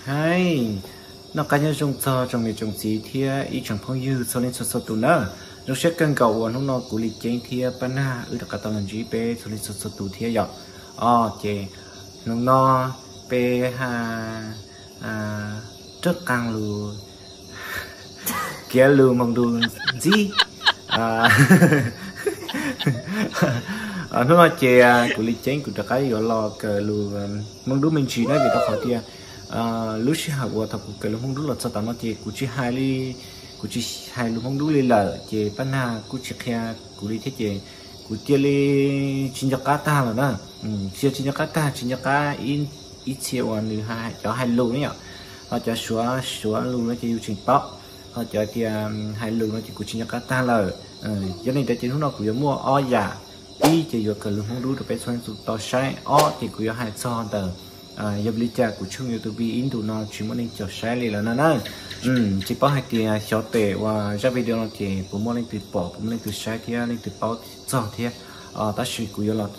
Hais, noj qab nyob zoo txog tsoom niam tsoom txiv thiab ib tsoom phooj ywg txhua leej txhua txhua tus na. Zoo siab kawg nkaus uas hnub no kuv Li Ceeb thiab Paj Nag wb rov qab tau los ntsib peb txhua leej txhua txhua tus thiab yom. Os, ces hnub no peb ha rab qeej lus, kiav lus moo du ntxiv. Hnub no ces kuv Li Ceeb kuv rov qab yuav los kawm lus Hmoob Dub me ntsis na, vim rau qhov tias lub sij hawm uas thaum kuv kawm lus Hmoob Dub los txog tav no ces kuv tsis hais li, kuv tsis hais lus Hmoob Dub li lawm, ces Paj Nag kuj tsis qhia kuv li thiab ces kuv cia li tsis nco qab tag lawm na. Cia tsis nco qab tag, tsis nco qab ib txhia uas nws cov hais lus ne yom. Ho cov suav suav lus no ces yus tseem paub, ho cov tias hais lus no ces kuv tsis nco qab tag lawm. Yog li ntawd ces hnub no kuv yuav muaj ob yam. Ib ces yuav kawm lus Hmoob Dub rau peb txhua leej txhua tus tau saib. Ob ces kuv yuav hais txog ntawm yog vim li cas kuv tshooj YouTube ib ntus no tsis muaj neeg caum saib li lawm no na. Tsis paub hais tias xyov pem uas zaj video no ces puas muaj leej twg pom, puas muaj leej twg saib thiab leej twg paub txog thiab. Tab sis kuv yuav los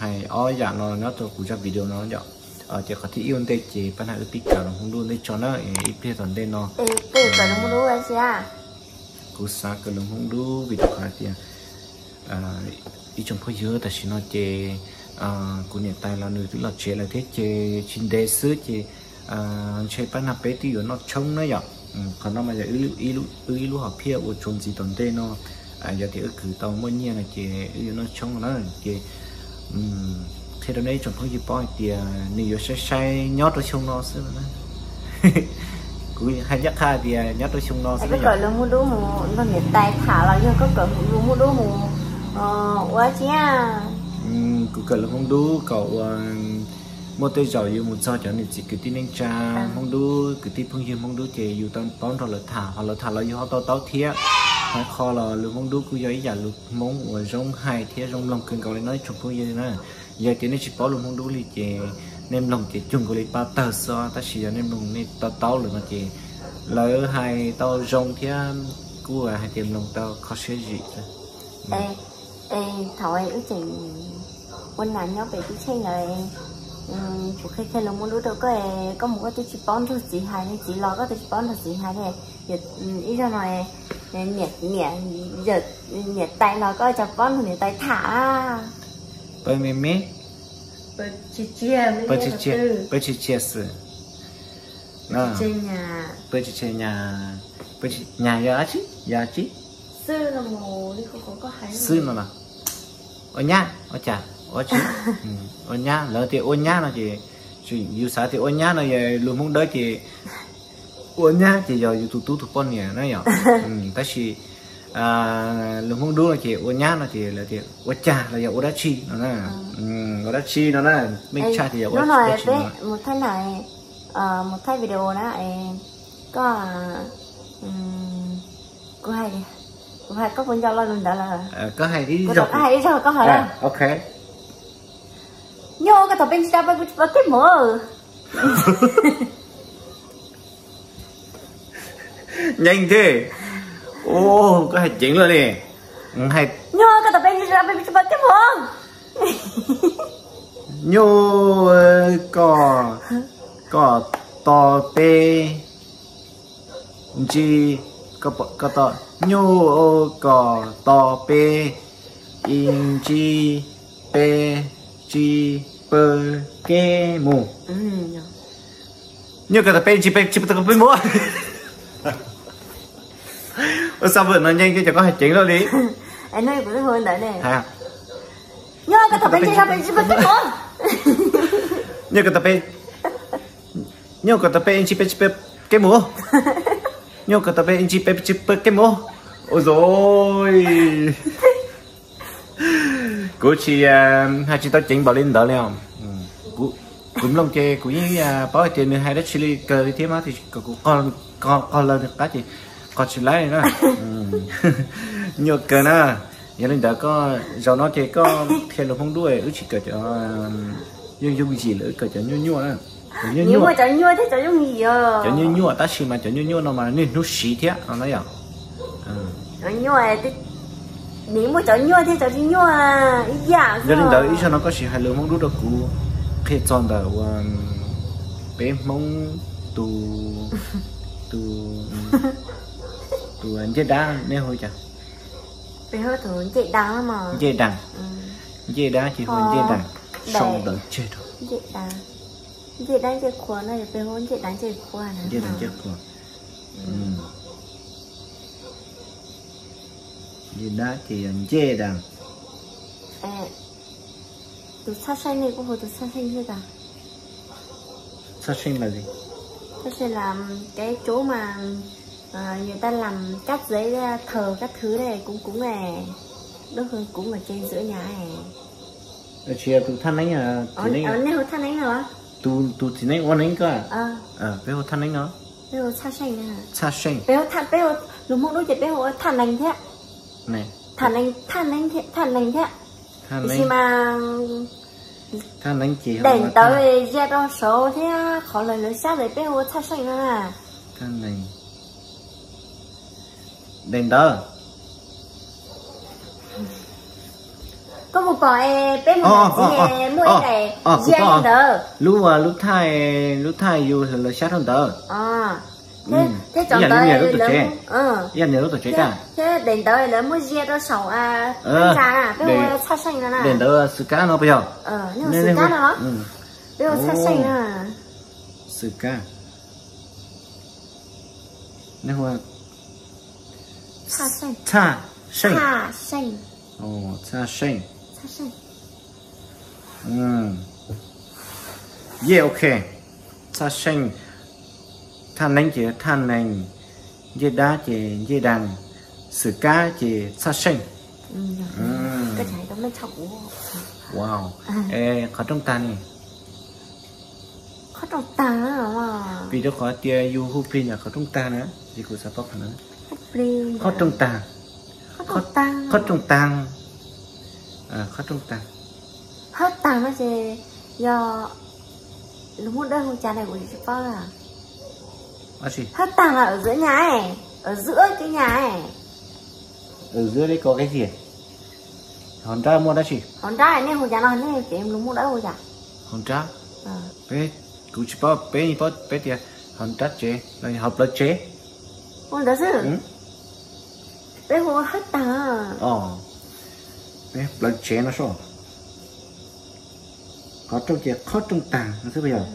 hais ob yam no nyob rau kuv zaj video no yom. Ces qhov thib ib ua ntej ces Paj Nag wb pib kawm lus Hmoob Dub ntej tso na, ib pliag tom ntej no. Kuv xav kawm lus Hmoob Dub vim rau qhov tias ib tsoom phooj ywg tam sim no ces kuv niam tais los nws twb los tsev lawm thiab ces tsis ntev xwb ces ntshe Paj Nag peb twb yuav noj tshoob na yom. Qhov no mas yog wb ib lub hom phiaj uas tsuas ntxiv tom ntej no, yog tias wb khwv tau muaj nyiaj no ces wb yuav noj tshoob na. Ces qhia rau nej ib tsoom phooj ywg paub hais tias nws yuav saib saib nyob rau xyoo no xwb na. Kuv hais ncaj qha tias nyob rau xyoo no xwb. Kawm lus Hmoob Dub mus nrog niam tais tham los yog koj kawm lus Hmoob Dub mus ua tsi? Kuv kawm lus Hmoob Dub kom ua muaj tej zaum yuav mus txog cov niam txiv kwv tij neej tsa Hmoob Dub, kwv tij phooj ywg Hmoob Dub ces yus tau paub nrog lawv tham, ho lawv tham los yus ho tau taub thiab. Hais qhov los lus Hmoob Dub kuj yog ib yam lus Hmoob uas zoo hais thiab zoo mloog kawg nkaus li no ib tsoom phooj ywg na. Yog tias nej tsis paub lus Hmoob Dub li ces nej mloog ces cuag nkaus li pab tawg xwb, tab sis yog nej mloog nej tau taub lawm no ces lawv hais tau zoo thiab kuj hais tias mloog tau kho siab zim. Thaum wb tseem ua nam nyob pem teb chaws ntawd, kuv qhia qhia lus Hmoob Dub rau koj, koj mus koj twb tsis paub nrog txiv hais li, txiv los koj twb tsis paub nrog txiv hais li. Ib zaug no niam, niam tais los koj tsis paub nrog niam tais tham. Pawg me me, pawg tsis tshia xwb. Pawg tsis tshia nyas, pawg tsis tshia nyas, nyas yog dab tsi, yog dab tsi? Xwb no los ua nyab, ua cas, ua tsi? Ua nyab, lawv tias ua nyab no ces yus xav tias ua nyab no yog lus Hmoob Dawb ces ua nyab ces yog yus tus tub tus poj niam na yom. Tab sis lus Hmoob Dub no ces ua nyab no ces lawv tias ua cas los yog ua dab tsi no na. Ua dab tsi no na, meej tshaj tias yog ua dab tsi no. Mus thaij na, mus thaij video na, koj, kuv hais, kuv hais koj puas nco lo lus ntawd lawm? Koj hais ib zaug, koj hais ib zaug koj hais. Ok. Nyuj ua koj tau peb ntsib rau peb pw tsis pom kej mus. Nyeej thiab. Koj hais ceev luaj li. Nyuj ua koj tau peb ntsib rau peb pw tsis pom kej mus. Nyuj, koj, koj tau peb ntsib, koj tau, nyuj, koj tau peb ib ntsib peb tsib pawg kej mus. Nyuj koj tau peb ntsib peb tsib pawg kej mus. Ua xav vwm no nyeej thiab, cov koj hais ceev luaj li. Nyuj koj tau peb ntsib peb tsib pawg kej mus. Nyuj koj tau peb, nyuj koj tau peb ntsib peb tsib pawg kej mus. Nyuj koj tau peb ntsib peb tsib pawg kej mus. Ua zoj, kuv tsis hais tsis tau ceev npaum li ntawd li os. Kuv mloog ces kuv yeej paub hais tias nws hais dab tsi li kawg li thiab mas, tiam sis kom kuv qog lawv nws qab ces qog tsis laib na. Nyuaj kawg na. Yog li ntawd koj zaum no ces koj qhia lus Hmoob Dub, wb tsis kawm cov yooj yooj yim lawm, wb kawm cov nyuaj nyuaj na. Cov nyuaj nyuaj, cov nyuaj thiab cov yooj yim, cov nyuaj nyuaj tab sis mas cov nyuaj nyuaj no mas niaj hnub siv thiab no na yom. Cov nyuaj, nws muaj cov nyuaj thiab cov tsis nyuaj ib yam. Yog li ntawd ib zaug no koj sim hais lus Hmoob Dub rau kuv qhia txog ntawm ua Peb Hmoob tus, tus, tus ncej dab nej hu cas? Peb hu tus ncej dab mas. Ncej dab. Ncej dab ces hu ncej dab. Sau ntawv tseg rau. Ncej dab ncej qhua no, peb hu ncej dab ncej qhua na. Ncej dab ncej qhua. Ncej dab ces yog ncej dab. Tus txhaj seej nej kuj hu tus txhaj seej thiab tas. Txhaj seej là gì? Txhaj seej là cái chỗ mà người ta làm cát giấy, thờ các thứ đấy, cúng cúng này. Đốt hương cúng ở trên giữa nhà này. Tsis yog tus thaj neeb, txiv neeb. Tus txiv neeb ua neeb ko. Peb hu thaj neeb no. Peb hu txhaj seej. Txhaj seej. Peb hu, peb hu, lus Hmoob Dub ces peb hu thaj nees thiab. Thaj nees, thaj nees thiab. Tiam sis mas daim ntawv zia rau saud thiab qhov lawv lawv xyab ntawd peb hu ua txhaj seej no na. Daim ntawv. Koj mus pom peb mus nram txiv muaj ib daim zia li ntawd. Lub, lub thaj, lub thaj yus lawv xyab rau ntawd. Thiab cov ntawd, ib yam li lub tuam tsev thiab daim ntawd lawv muab zia rau saum ntsa, peb hu txhaj seej no na. Daim ntawv xwm kab no puas yog? Xwm kab no los? Peb hu txhaj seej na. Xwm kab. Txhaj seej. Txhaj seej. Txhaj seej. Yeej ok. Txhaj seej. Thaj neeb ces thaj nees, ncej dab ces ncej dab, xwm kab ces txhaj seej. Wow. Qhov rooj tag ne? Qhov rooj tag. Vim rau qhov tias yus hu plig ntawm qhov rooj tag na, ces kuv xav paub qhov no. Qhov rooj tag. Qhov rooj tag. Qhov rooj tag. Hawb tag no ces yog lus Hmoob Dawb hu cas ne kuv tsis paub na. Hawb tag los ở giữa nhà ấy, ở giữa cái nhà ấy. Ở giữa đấy có cái gì? Hauv nrab muaj dab tsi? Hauv nrab nej hu cas no, nej kev lus Hmoob Dawb hu cas? Hauv nrab. Peb, kuv tsis paub, peb yeej paub peb tias hauv nrab tsev los hauv plawv tsev. Ua ntawd xwb. Peb hu hawb tag. Peb plawv tsev no soj. Qhov rooj ces qhov rooj tag no xwb puas yog?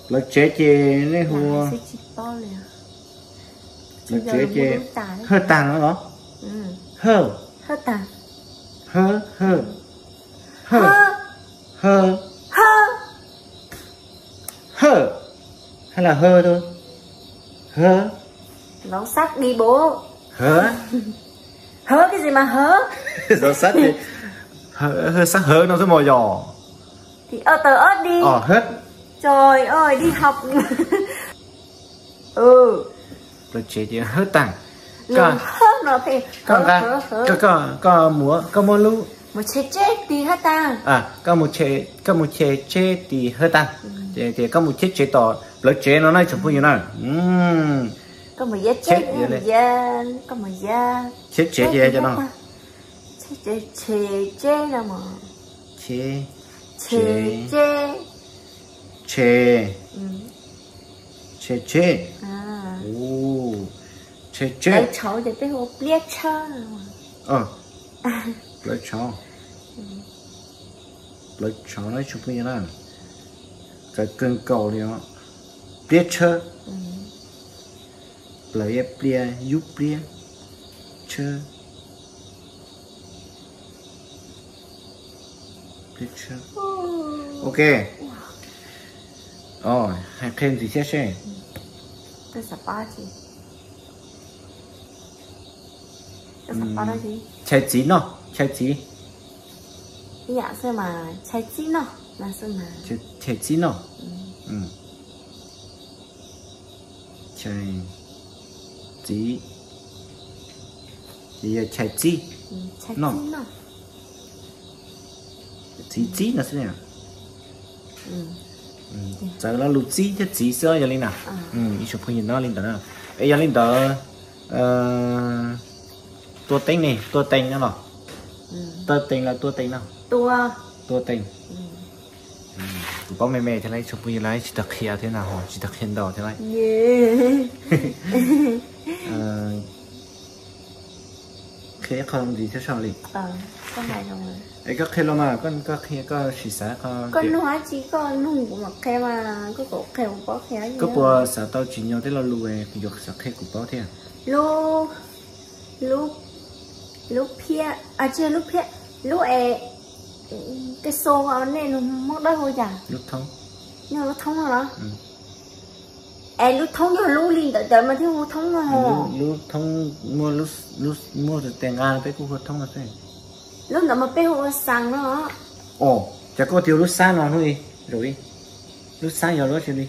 Plawv tsev ces nej hu, plawv tsev ces hawb tag no los? Hawb. Hawb tag. Hawb, hawb. Hawb. Hawb. Hawb. Hawb. Hay là hơ thôi? Hơ. Giấu sách đi bố. Hơ. Hơ cái gì mà hơ? Giấu sách đi. Hơ, hơ, sách hơ no xwb mos yog. Thì ơ tờ ớt đi. Ồ, hết. Trời ơi, đi học. Ừ. Plawv tsev ces hawb tag. Koj, koj, koj, koj muab, koj muab lub, koj mus, koj mus cheb tsev tim hawb tag. Ces koj mus cheb tsev tom plawv tsev no na tsoom phooj ywg na. Cheb tsev ces cov no. Cheb, cheb, cheb, cheb. Cheb tsev. Plawv tshauv. Plawv tshauv. Plawv tshauv no tsoom phooj ywg na. Txawv kawg nkaus li os. Pliab tshawb. Plawv ib pliab, yub pliab, tshawb. Pliab tshawb. Ok. Hais qhia ntxiv thiab seb. Chais txiv noj, chais txiv. Chais txiv noj. Chais txiv noj. Chais txiv, ces yog chais txiv noj. Txiv txib no xwb. Txawv los lus txib thiab txiv xwb yog li na. Ib tsoom phooj ywg no li ntawd na. Es yog li ntawd, tua teeb ne, tua teeb no los? Taw tees los tua tees no? Tua tees. Kuv paub me me thiab lauj, tsoom phooj ywg, tsis tau qhia thiab na, tsis tau qhia ntau thiab lauj. Qhia ib qho ntxiv thiab so li. Es koj qhia los mas, koj qhia koj sim xav qhov. Koj nug dab tsi koj nug kuv mam qhia mas, koj kom qhia kuv paub qhia. Koj puas xav tau tsim nyog tej lo lus kuv yuav xav qhia kuv paub thiab? Lub, lub, lub phiab, tsis yog lub phiab, lub es, tej xo, nej lus Hmoob Dawb hu cas? Lub thoob. Yog lub thoob no los? Es lub thoob yog lub li ntawd ntawd mas thiaj hu thoob no. Lub thoob muaj, muaj tes nqa peb kuj hu thoob no xwb. Lub ntawd mas peb hu ua xas no. Os, cas koj tias lub xab no hnub i, zaum i, lub xab yog lub tsi li?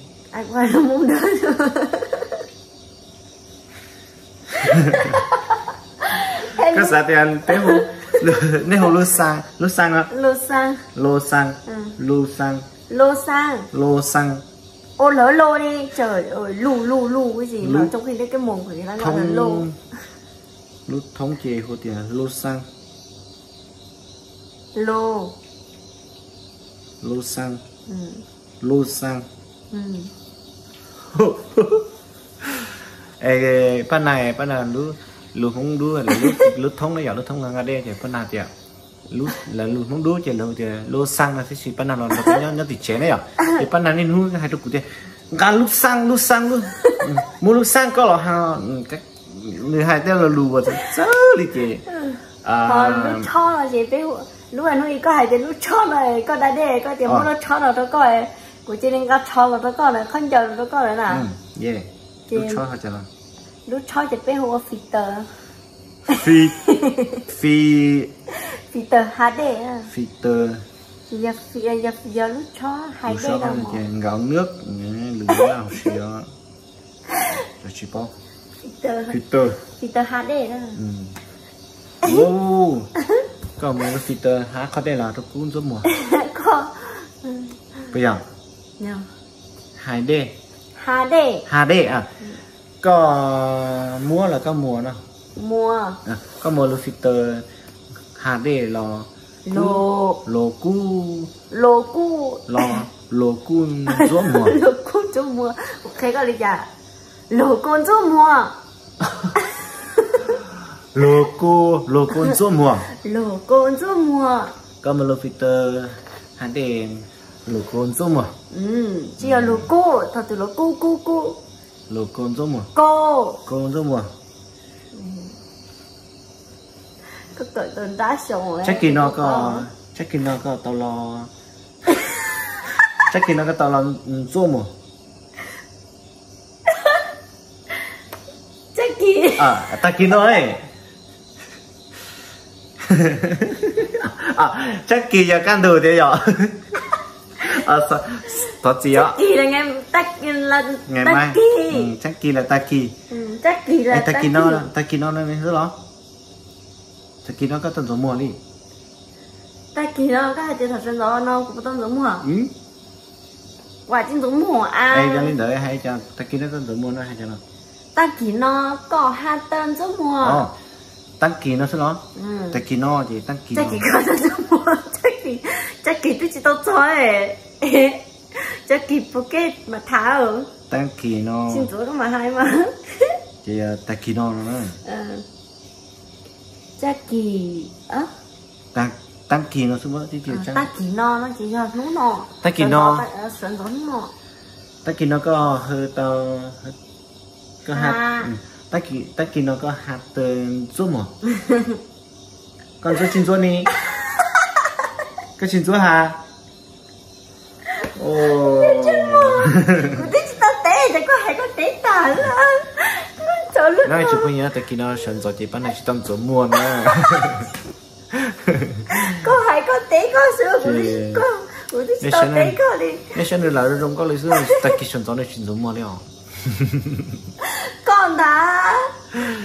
Koj xav tias peb hu, nej hu lub xaa, lub xaa no? Lub xaa. Lub xaa. Lub xaa. Lub xaa. Ua lawv lo li, lus lus lus, lub thoob ces hu tias lub xaa. Lub, lub xaa. Lub xaa. Es pab na, pab na, lub Hmoob dub, lub thoob ne yom, lub thoob nqa dej ces pab na tias, lawv lus Hmoob dub ces lawv tias lub xaa no tib si, pab na los nrog peb nyob tim tsev ne yom, ces pab na niaj hnub hais rau kuv tias nqa lub xaa, lub xaa, lub, muaj lub xaa koj los hais, nws hais tej lo lus uas txawv txawv li ces. Lub tshob no ces peb, lub hnub i koj hais tias lub tshob no, koj da dej koj tias muaj lub tshob no rau koj, kuv cia li nqa tsho los rau koj na, khaub ncaws los rau koj lawm na. Lub tshob ces peb hu ua filter. Fi, fi, filter ha dej. Filter. Yog, yog lub tshob ha dej no. Nkaus nws, lus Nyab Laj hauv si os. Tsis paub. Filter. Filter ha dej. Koj muab filter ha qhov dej los rau kuv ntxuav muag. Puas yog? Ha dej. Ha dej. Ha dej. Koj muab los koj muag no? Muag. Koj muag lub filter ha dej los, los kuv, los kuv, los, los kuv ntxuav muag. Los kuv ntxuav muag. Kuv qhia koj li cas? Los kuv ntxuav muag. Los kuv, los kuv ntxuav muag. Los kuv ntxuav muag. Koj muag lub filter ha dej, los kuv ntxuav muag. Tsis yog los kuv, thaum twg los kuv kuv kuv. Los kuv ntxuav muag. Kuv, kuv ntxuaj muag. Koj kawm tau nrab xyoo. Tsab kis no koj, tsab kis no koj tau los, tsab kis no koj tau los ntxuaj muag. Tsab kis, tag kis no, tsab kis yog kaj ntug tiag yom. Thov txim os. Tsab kis los tag kis. Tag kis no xwb los? Tag kis no koj tau ntxuav muag li? Tag kis no koj hais tias thaum sawv ntxov no kuv tau ntxuav muag? Kuv tsis ntxuav muag a. Yog li ntawd hais cas tag kis no koj ntxuav muag no hais cas no? Tag kis no koj hais tias ntxuav muag. Tag kis no xwb los? Tag kis no ces tag kis no. Tsab kis twb tsis tau txog. Tsab kis puas kej mas tham. Tag kis no. Tsis ntxuav koj mam hais mas. Ces tag kis no no. Tsab kis, tag kis no xwb. Tag kis no no ces yog hnub no. Tag kis no, sawv ntxov hnub no. Tag kis no koj hais tau, koj ha, tag kis no koj hais tias ntxuav muag. Koj ntxuav tsis ntxuav ni? Koj tsis ntxuav has? Kuv twb tsis tau teb ces koj hais koj teb tag lawm. Tag kis no sawv ntxov ces pab na tsis tau ntxuav muag na. Koj hais koj teb koj xwb, kuv twb tsis tau teb koj li. Nej saib nws lam zoo nkauj li xwb, tag kis sawv ntxov nws tsis ntxuav muag li os. Koj ntag,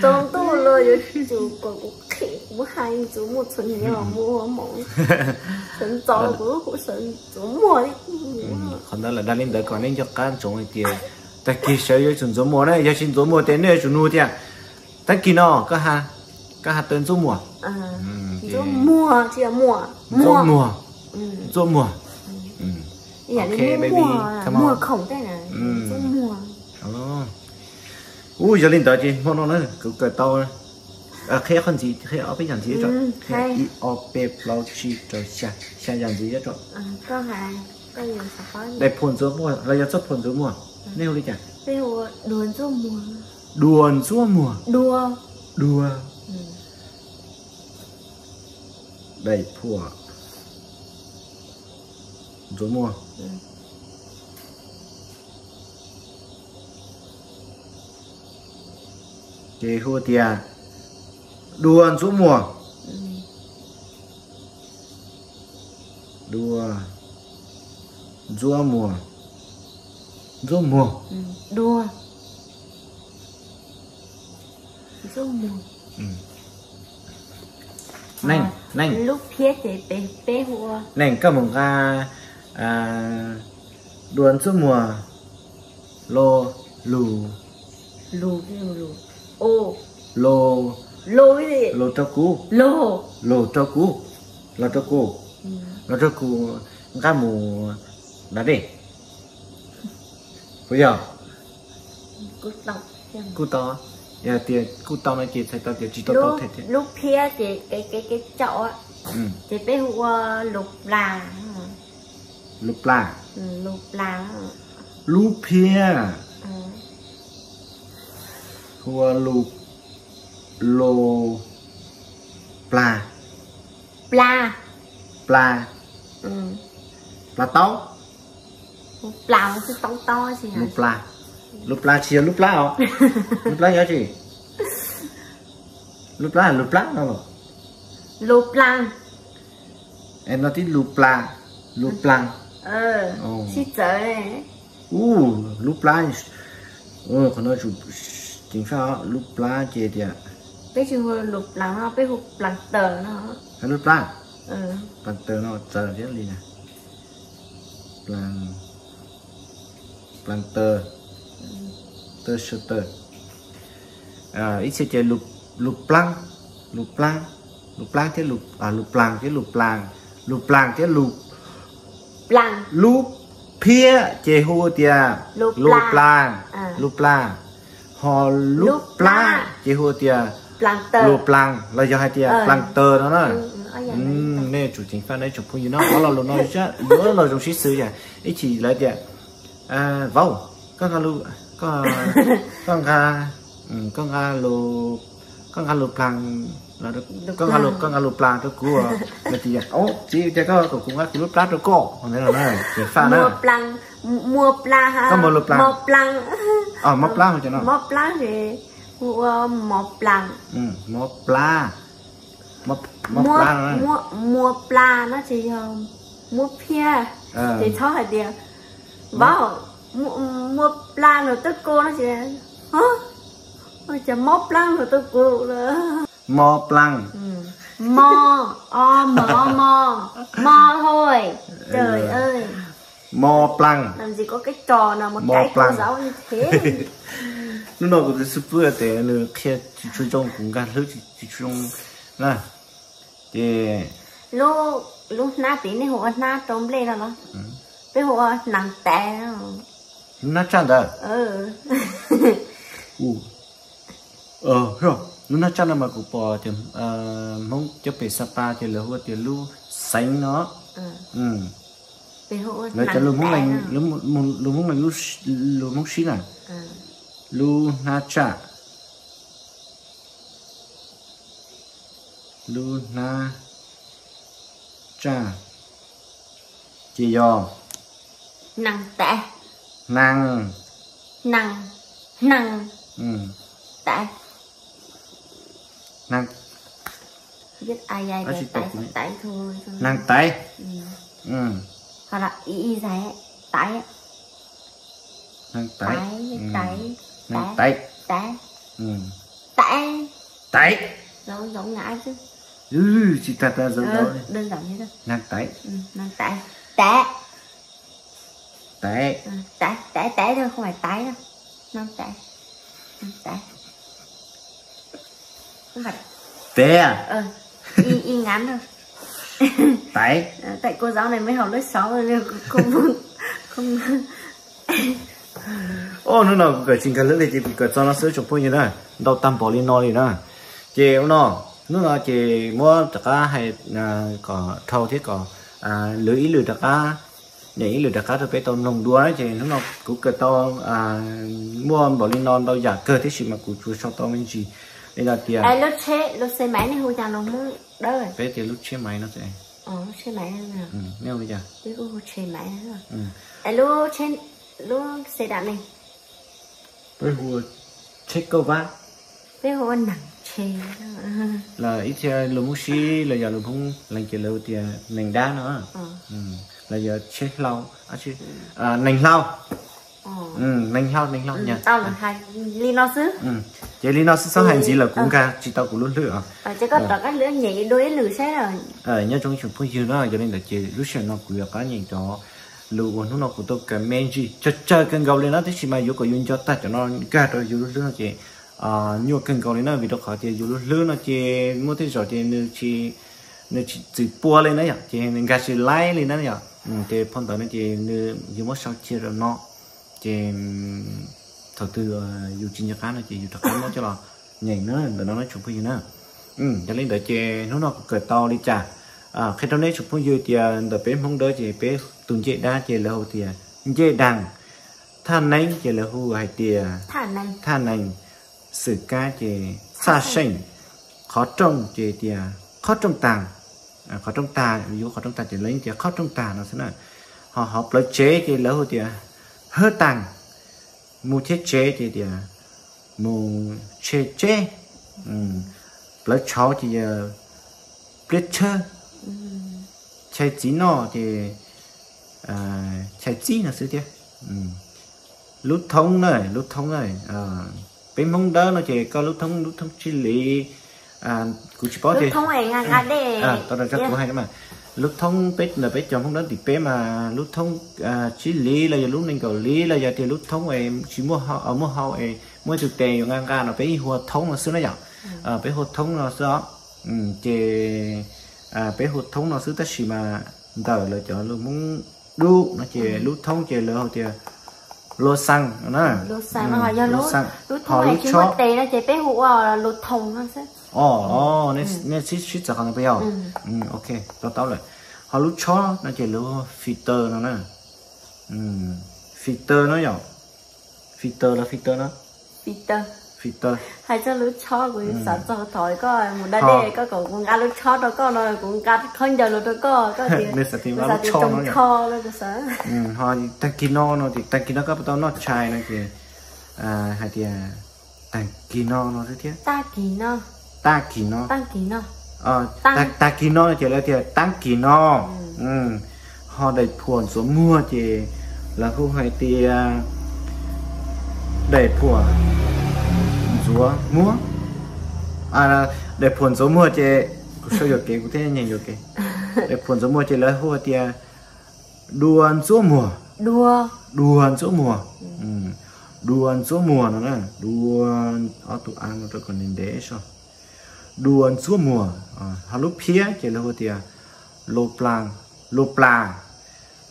tsaus ntuj los yuav tsum kom kuv qhia kuv hais ntxuav muag txhua hnub los muaj hmoov. Sawv ntxov kuv kuv sawv ntxuav muag li. Qhov ntawd lam dag li ntawd kom nej nco qab ntsoov hais tias tag kis sawv yuav tsum ntxuav muag na, yog tsis ntxuav muag ces nej yuav tsum nug tias tag kis no koj hais, Koj has tas ntxuaj muag. Ntxuaj muag, tsis yog muag, ntxuaj muag. Ntxuaj muag. Ntxuaj muag. Ub, yog li ntawd ces hmo no na kuv kawm tau qhia qhov ntxiv, qhia ob peb yam ntxiv tso. Ib ob peb plaub tsib rau xya, xya yam ntxiv tso. Daim phuam ntxuav muag los yog txoj phuam ntxuav muag, nej hu li cas? Dua ntxuaj muag. Dua. Daim phuam ntxuav muag. Ces hu tias dua ntxuav muag. Dua ntxuav muag. Ntxuav muag. Dua ntxuav muag. Neej, neej. Lub phiab ces peb hu ua, neej, koj mus nqa dua ntxuav muag los lug, lug, lug rau kuv, lug rau kuv, los rau kuv, los rau kuv nqa mus da dej. Puas yog? Kuj tau. Yog tias kuj tau no ces txhais tau tias tsis tau tau thiab. Lub phiab ces kev, kev, kev tsaus, ces peb hu ua lus plas. Lus plas. Lus plas. Lub phiab hu ua lus, lus plas. Plas. Plas. Plas taub. Lus plas, lus plas tsis yog lub plab os. Lub plab yog dab tsi? Lub plab, lub plab no los? Lus plas. Es no tib lus plas, lus plas. Sib txawv. Ub, lub plab. Qhov no ceev faj, lub plab ces tias, peb tsis hu lus plas no, peb hu plas taws no. Lub plab, plas taws no txawv thiab li na. Plas, plas taws, taws, taws. Ib txhia ces lus plaab, lus plaab, lus plaab thiab lus, lus plaas thiab lus plaas, lus plaas thiab lus plaas. Lub phiab ces hu tias lus plaas, lus plaas. Ho lub plab ces hu tias lus plaas los yog hais tias plas taws no na. Nej tsum ceev faj, nej tsum phooj ywg no, ob lo lus no yuav los zoo sib xws yom. Ib chim lawv tias, vauv, koj nqa, koj nqa, koj nqa lus, koj nqa lus plaas, koj nqa lus, koj nqa lus plaas rau kuv. Lawv tias, txiv, ua cas koj kom kuv nqa kuv lub plab rau koj? Ceev faj na. Koj muaj lus plaas, mob plab, mob plab ces hu ua mov plaas. Mov plab, mov plab no. Muaj plab no ces yog muab phiab, ces txhob hais tias, vauv, muaj plab luag tuaj kuv no ces, cas mob plab luag tuaj kuv lawm. Mob plaas. Mob, o, mov, mob, mob hoi, trời ơi. Mob plaas. Làm gì có cái trò nào mà cãi cô giáo như thế? Hnub no kuv tus xib fwb tias nws qhia tsis tshua zoo, kuv nkag hlwb tsis tshua zoo na. Ces lub hnab tid nej hu ua hnab rau nplej no los? Peb hu ua hnav tav. Lub hnab tsaj ntawd. Lub hnab tsaj no mas kuv pom tias Hmoob cov pem Sapa ces lawv hu tias lub xeev no. Lawv cov lus Hmoob Leeg, lus Hmoob Leeg, lus Hmoob Sib na. Lub hnab tsaj, lub hnab tsaj ces yog hnav tav. Hnav, hnav, hnav tav. Hnav tav. Hnav tav. Hnav tav. Hnav tav. Tav. Tav. Tav. Tsis tag tag, hnav tav. Hnav tav. Tav. Tav, tav, tav thôi, không phải tái đâu. Hnav tav. Hnav tav. Không phải. Bé à? Y, y ngắn thôi. Tải. Ờ, tại cô giáo này mới học lớp sáu nên cũng không, không. Oj, hnub no kuv kawm tsis nkag lwb li ces kuv kawm txog no xwb tsoom phooj ywg na. Ntau tag npaum li no li na. Ces ua no, hnub no ces muab rov qab hais kom dhau thiab kom lwm ib lwm rov qab, nyeem ib lwm rov qab rau peb tau mloog dua na. Ces hnub no kuv kawm tau muaj npaum li no ntau yam kawg tiam sis mas kuv tsuas sau tau me ntsis li no tias. Lub tsheb, lub xe máy này hu cas lus Hmoob Dawb? Peb tias lub tsheb máy no. Lub tsheb máy. Nej hu cas? Lub xe đạp này. Peb hu tsheb kauj vab. Peb hu ua nees tsheb. Los ib txhia lus Hmoob Sib los yog lus Hmoob Lees ces lawv hu tias nees dab no. Los yog tsheb hlau, nees hlau. Nees hlau, nees hlau. Li no xwb. Ces li no xwb, txhob hais ntxiv lawm kuv nkag tsis tau kuv lub hlwb os. Nyob zoo ib tsoom phooj ywg na, yog li ntawd ces lub sij hawm no kuv yuav rov qab nyeem cov lus uas hnub no kuv tau kawm me ntsis tsawg tsawg kawg nkaus li na, tiam sis mas yuav kom yus nco tag cov no nkag rau yus lub hlwb no ces nyuaj kawg nkaus li na, vim rau qhov tias yus lub hlwb no ces muaj tej zaum ces nws tsis txwm pua li na yom, ces nws nkag tsis laib li na yom. Ces phau ntawv no ces nws yuav muab sau cia rau no, ces thaum twg yus tsis nco qab no ces yus rov qab muab coj los nyeem na, ntawm no na tsoom phooj ywg na. Yog li ntawd ces hnub no kuv kawm tau li cas, qhia rau nej tsoom phooj ywg tias ntawm peb Hmoob Dawb ces peb tus ncej dab ces lawv hu tias ncej daag, thaj neeb ces lawv hu hais tias thaj nees, xwm kab ces txhaj seej, qhov rooj ces tias qhov rooj tag, qhov rooj tag, yus qhov rooj tag ces lawv tias qhov rooj tag no xwb na. Ho hauv plawv tsev ces lawv hu tias hawb taag, mus cheb tsev ces tias mus cheb tseb, plawv tshauv ces yog pliab tshawb, chais txiv noj ces chais txib no xwb thiab. Lub thoob na, lub thoob na, peb Hmoob Dawb no ces koj lub thoob, lub thoob tsib li, kuv tsis paub tias kuv hais mas lub thoob peb ntawm peb cov Hmoob Dawb tim peb mas lub thoob tsib li los yog lub nees nkaum li los yog tias lub thoob es tsis muaj hau, muaj hau es muaj ib tug tes yuav nqa nqa no peb yeej hu ua thoob no xwb na yom. Peb hu ua thoob no xwb os. Ces peb hu ua thoob no xwb tab sis mas ntawm lawv cov lus Hmoob Dub no ces lub thoob ces lawv hu tias lua xaa na. Lub thoob ho lub tshob, nej sib txawv qhov no puas yog? Ok, to taub lawm. Ho lub tshob no ces lawv hu ua filter no na. Filter no yom. Filter los filter no? Filter. Hais txog lub tshob kuv xav txog thaum koj mus da dej koj kom kuv nqa lub tshob rau koj no, kuv nqa khaub ncaws los rau koj, koj tias nws xav tias nqa lub tshob no. Ho tag kis no no ces tag kis no koj puas tau noj tshais no ces hais tias tag kis no no xwb thiab. Tag kis no. Tag kis no. Tag kis no ces lawv tias taab kis no. Ho daim phuam ntxuav muag ces lawv hu hais tias daim phuam ntxuav muag. Daim phuam ntxuav muag ces kuv sau yuam kev, kuv thiaj nyeem yuam kev. Daim phuam ntxuav muag ces lawv hu hais tias dua ntxuab muag. Dua ntxuab muag. Dua ntxuab muag no na, dua, ob tug a no rau kom ntev ntev so. Dua ntxuab muag. Ho lub phiab ces lawv hu tias lua pla, lua pla,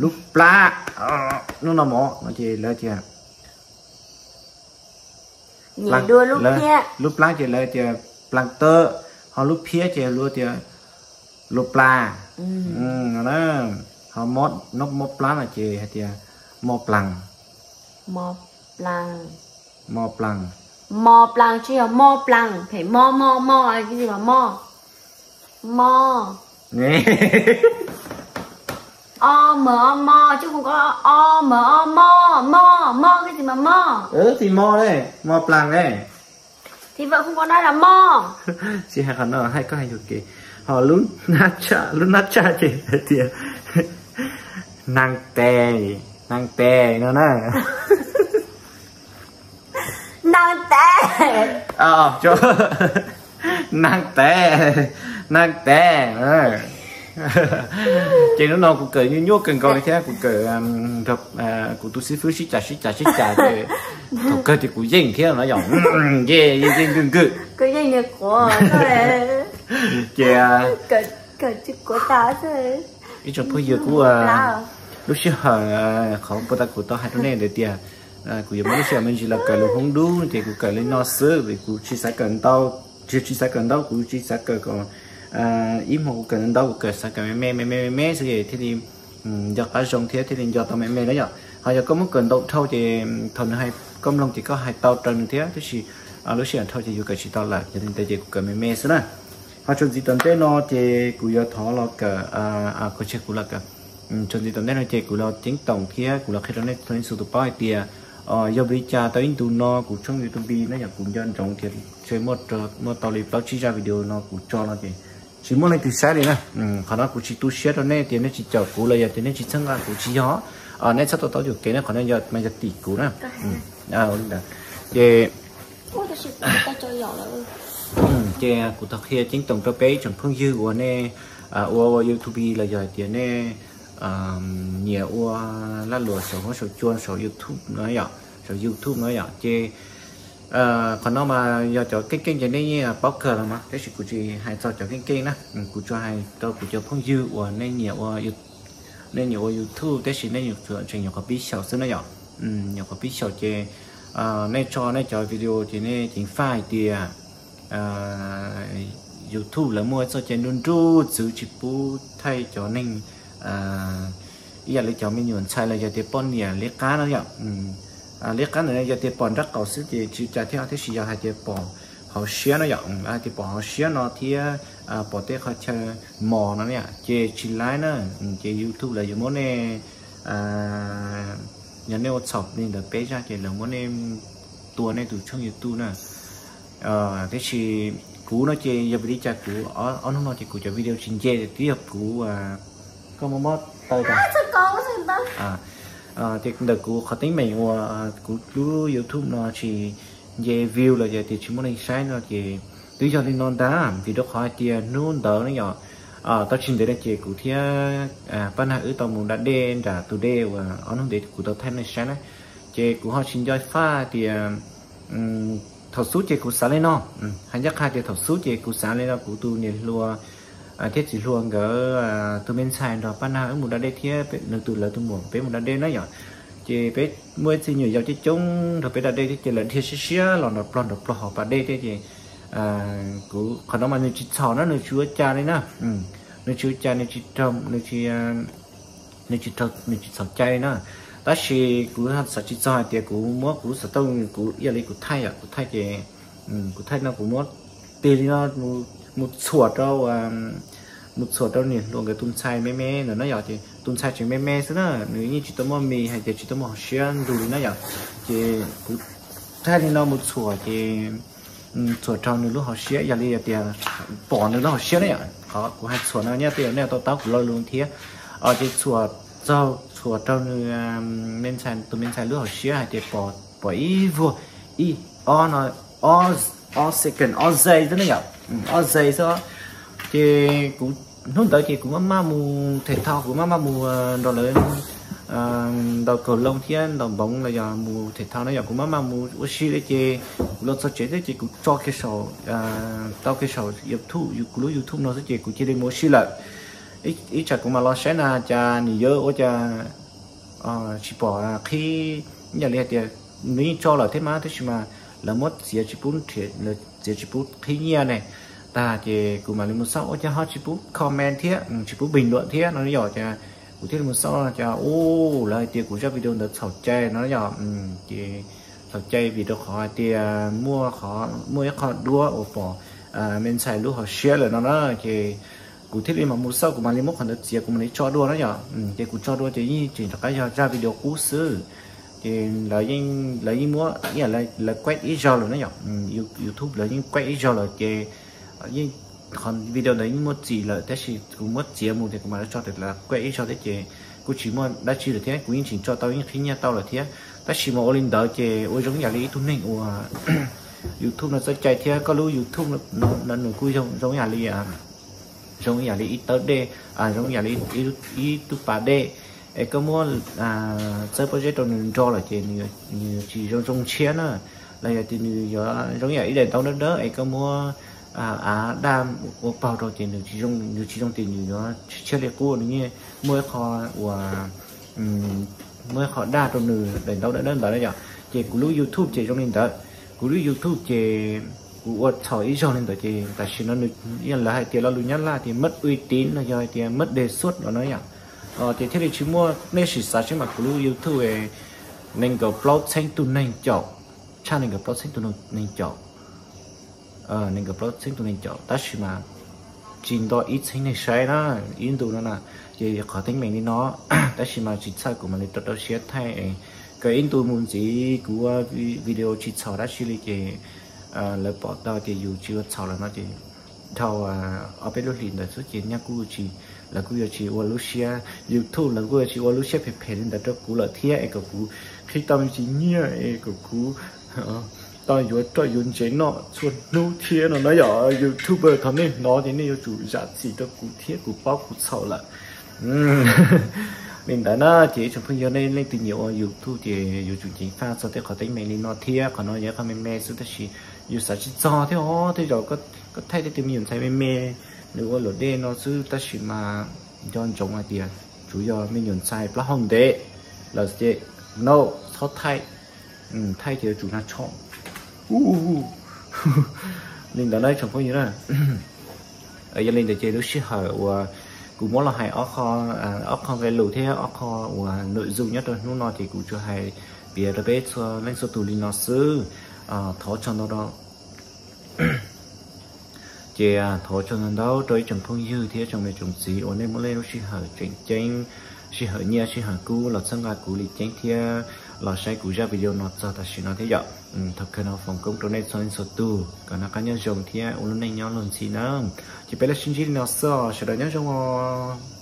lub plab. Hnub no mov no ces lawv tias lub plab ces lawv tias plaag tawb, ho lub phiab ces lawv tias lua pla. Ho mob, mob plab no ces hais tias mob plaag. Mob plaag. Mob plaag tsis yog mob plaag, phem mob mob mob, mob. O m o mo, tsis hu ko o m o mo, mob, mob, koj tsis mas mob. Tsis mob ne, mob plaag ne. Tsis hu ko na los mob. Tsis hais qhov no, hais koj hais yuam kev. Ho lub nab tshaj, lub nab tshaj ces hais tias naag tes, naag tes no na. Naag tes. Naag tes, naag tes. Ces hnub no kuv kawm nyuaj nyuaj kawg nkaus li thiab, kuv kawm nrog kuv tus xib fwb sib cav sib cav sib cav ces thaum kawg ces kuv yeej thiab no yom. Yeej yeej yeej nkawj nkawj. Kuv yeej niag quav. Ces ib tsoom phooj ywg kuj, lub sij hawm qhov puag ta kuv tau hais rau nej ntawd tias kuv yuav muab lub sij hawm me ntsis los kawm lus Hmoob dub ces kuv kawm li no xwb, kuv tsis xav kawm ntau, tsis tsis xav kawm ntau, kuv tsis xav kawm kom ib hmo kuv kawm ntau, kuv kawm xav kawm me me me me me me xwb es thiaj li nco qab zoo thiab thiaj li nco tau me me na yom. Ho yog koj muab kawm ntau dhau ces thaum nws hais koj mloog ces koj hais tau raws nws thiab, tab sis lub sij hawm dhau ces yus kawm tsis tau lawm, yog li ntawd ces kuv kawm me me xwb na. Ho txuas ntxiv tom ntej no ces kuv yuav thov los kawm, kuv los kawm, txuas ntxiv tom ntej no ces kuv los ceeb toom thiab kuv los qhia rau nej txhua leej txhua tus paub hais tias yog vim li cas tau ib ntus no kuv tshooj YouTube no yog kuv nco ntsoov tias ntshe muaj tau li plaub tsib zaj video no kuv tso no ces tsis muaj leej twg saib li na. Qhov no kuv tsis tu siab rau nej tias nej tsis caum kuv los yog tias nej tsis txhawb nqa kuv, tsis yog. Nej txhob tau taub yuam kev na, qhov no yog mas yog tim kuv na. Ces ces kuv tau qhia ceeb toom rau peb ib tsoom phooj ywg uas nej ua ua YouTube los yog hais tias nej nyiam ua lag luam saum huab saum cua saum YouTube no yom, saum YouTube no yom. Ces qhov no mas yog cov keej keej ces nej yeej paub kawg los mas, tab sis kuv tsis hais txog cov keej keej na, kuv tsuas hais rau kuv cov phooj ywg uas nej nyiam ua nej nyiam ua YouTube tab sis nej tseem nyuam qhuav pib xyaum xwb na yom. Nyuam qhuav pib xyaum ces nej tso nej cov video ces nej ceev faj hais tias YouTube lawv muaj txoj cai nruj nruj txwv tsis pub thaij cov neeg ib yam li cov me nyuam ntxhais los yog tias poj niam liab qab no yom. Liab qab ntawd yog tias pom nraub qaum xwb ces tsis cas thiab, tab sis yog hais tias pom hauv siab no yom, hais tias pom hauv siab no thiab pom tej qhov chaw mos no ces tsis laib na. Ces YouTube lawv yuav muab nej, yog nej ua txhaum li ntawd peb zaj ces lawv muab nej tua nej tus tshooj YouTube na. Tab sis kuv no ces yog vim li cas kuv ob hnub no ces kuv cov video tsis nce, twb yog kuv, koj muab mob taw tas. Ces ntawm kuv qhov teeb meem uas kuv lub YouTube no tsis nce view los yog tias tsis muaj neeg saib no ces twb yog li no ntag, vim rau qhov hais tias hnub ntawd ne yom, tau tsis ntev no ces kuv thiab pab nag wb tau mus da dej nram tus dej uas ob hnub ntev kuv tau thaij nej saib na. Ces kuv ho tsis nco faj tias thaum xub ces kuv xav li no, hais ncaj qha tias thaum xub ces kuv xav li no, kuv tus niam hluas thiab txiv hluas nkawd tus me ntxhais nrog pab nag wb mus da dej thiab nws tus lawv tus muam peb mus da dej na yom. Ces peb muaj ib txhia nyuam yaus coob coob nrog peb da dej thiab ces lawv dhia siab siab los nrov plog nrov plog hauv pas dej thiab ces kuv qhov no mas nws tsis txhaum na, nws tsis ua cas li na. Nws tsis ua cas, nws tsis raug, nws tsis nws tsis raug, nws tsis txhaum cai li na. Tab sis kuv xav tsis txog hais tias kuv muab kuv lub xov tooj, kuv ib yam li kuv thaij yom, kuv thaij ces kuv thaij no kuv muab tig li no mus txhuam rau, mus txhuam rau niam hluas nkawd tus ntxhais me me ntawd na yom. Ces tus ntxhais tseem me me xwb na, nws yeej tsis tau muaj mis hais tias tsis tau muaj hauv siab ntug li na yom. Ces kuv thaij li no mus txhuam ces txhuam raug nws lub hauv siab, yog li tias pom nws lub hauv siab na yom. Qhov kuv hais txhuam no nyob tej zaum nej tau taub kuv lo lus thiab. Ces txhuam txaug, txhuam raug nws me ntxhais, tus me ntxhais lub hauv siab hais tias pom, pom ib vuag, ib, ob no, ob, ob second, ob zais xwb na yom, ob zais xwb. Ces kuv hnub ntawd ces kuv maj maj mus them thau, kuv maj maj mus nrog lawv ntaus kaus loo thiab ntaus npoov los yog mus them thau na yom, kuv maj maj mus ua si li ces kuv los txog tsev thiab ces kuv tso kiag saum, tau kiag saum YouTube, kuv lub YouTube no xwb ces kuv cia li mus ua si lawm. Ib tsam kuv mam los saib na cas nws yuav ua cas tsis pom qhib, yam li hais tias nws yeej tso lawm thiab mas tab sis mas lawv muab txiav tsis pub nrhiav, lawv txiav tsis pub qhib nyiaj ne. Tag ces kuv mam li mus xauj ua cas ho tsis pub comment thiab tsis pub bình luận thiab no yom. Ces kuv thiaj li mus xauj no cas u, lawv hais tias kuv zaj video ntawd txhaum cai no yom. Ces txhaum cai vim rau qhov hais tias muaj, muaj ib qho duab uas pom me ntxhais lub hauv siab lawm no na. Ces kuv thiaj li mam mus xauj, kuv mam li muab qhov ntawd txiav, kuv mam li tso dua na yom. Ces kuv tso dua ces yeej tseem rov qab yog zaj video qub xwb. Ces lawv yeej muab, lawv quét ib zaug lawm na yom. YouTube lawv yeej quét ib zaug lawm ces yeej, qhov video ntawd yeej muaj txim lawm tab sis kuv muab txiav mus ces kuv mam li tso tias lawv quét ib zaug thiab ces kuj tsis muaj dab tsi lawm thiab, kuv yeej tseem tso tau, yeej qhib nyiaj tau lawm thiab. Tab sis mas ua li ntawd ces ua zoo yam li ib tug neeg uas YouTube no txoj cai thiab koj lub YouTube no nws kuj zoo yam li, zoo yam li ib tawb dej, zoo yam li ib tug pas dej. Es koj muab txawb pob zeb rau nws nro lawm ces nws tsis zoo zoo ntshiab na. Los yog tias nws yuav zoo yam ib daim ntaub dawb dawb es koj muab av daj ua paug rau ces nws tsis zoo, nws tsis zoo ces nws yuav tshiab li qub, nws yeej muaj ib qho uas muaj ib qho daj rau nws daim ntaub dawb dawb ntawd na yom. Ces kuv lub YouTube ces zoo li ntawd. Kuv lub YouTube ces kuv ua txhaum ib zaug li ntawd ces tam sim no nws, lawv hais tias lo lus Nyab Laj tias mất uy tín los yog hais tias mất đề xuất los no yom. Ces thiaj li tsis muaj, nej sim xav seb mas kuv lub YouTube nees nkaum plaub txheeb tus neeg caum, tshaj nees nkaum plaub txheeb tus neeg caum, nees nkaum plaub txheeb tus neeg caum tab sis mas tsis nto ib txheeb neeg saib na, ib ntu no na. Ces qhov teeb meem li no, tab sis mas tsis txhawj, kuv mam li rau rau siab thaij. Kawm ib ntu mus ntxiv kuv ua video tsis txhaum dab tsi li ces lawv pom tau tias yus tsis ua txhaum lawm no ces dhau ob peb lub hlis ntawd xwb ces nyaj kuj tsis, lawv kuj yuav tsis ua lub siab, YouTube lawv kuj yuav tsis ua lub siab phem phem li ntawd rau kuv lawm thiab es kom kuv qhib tau me ntsis nyiaj es kom kuv tau yuav roj yuav ntsev noj txhua hnub thiab no na yom. YouTuber, thov nej hnov ces nej yuav tsum zam txim rau kuv thiab, kuv paub kuv txhaum lawm. Li ntawd na ces ib tsoom phooj ywg, nej leej twg nyiam ua YouTube ces yuav tsum ceev faj txog tej qhov teeb meem li no thiab. Qhov no yog qhov me me xwb tab sis yus xav tsis txog thiab os. Tej zaum koj thaij tej tus me nyuam ntxhais me me nws ua luam dej no xwb tab sis mas nco ntsoov hais tias tsuas yog me nyuam ntxhais plaub hau ntev lawm ces no txhob thaij, thaij ces yuav tsum nag tsho. Li ntawd na ib tsoom phooj ywg na. Yog li ntawd ces lub sij hawm uas kuv muab los hais ob qho nqe lus thiab ob qho uas nội dung nyob rau hnub no ces kuv tsuas hais piav rau peb txhua leej txhua tus li no xwb. Thov tsaug ntau, ces thov tsaug ntau ntau rau ib tsoom phooj ywg thiab tsoom niam tsoom txiv uas nej muab nej lub sij hawm tseem ceeb, sij hawm nyiaj sij hawm kub los txhawb nqa kuv li ceeb thiab los saib kuv zaj video no txog tam sim no thiab yom. Thaum kawg no foom koob rau nej txhua leej txhua tus, kom noj qab nyob zoo thiab ua lub neej nyob luag ntxhi na. Ces peb los sib ntsib li no xwb os, sawv daws nyob zoo os.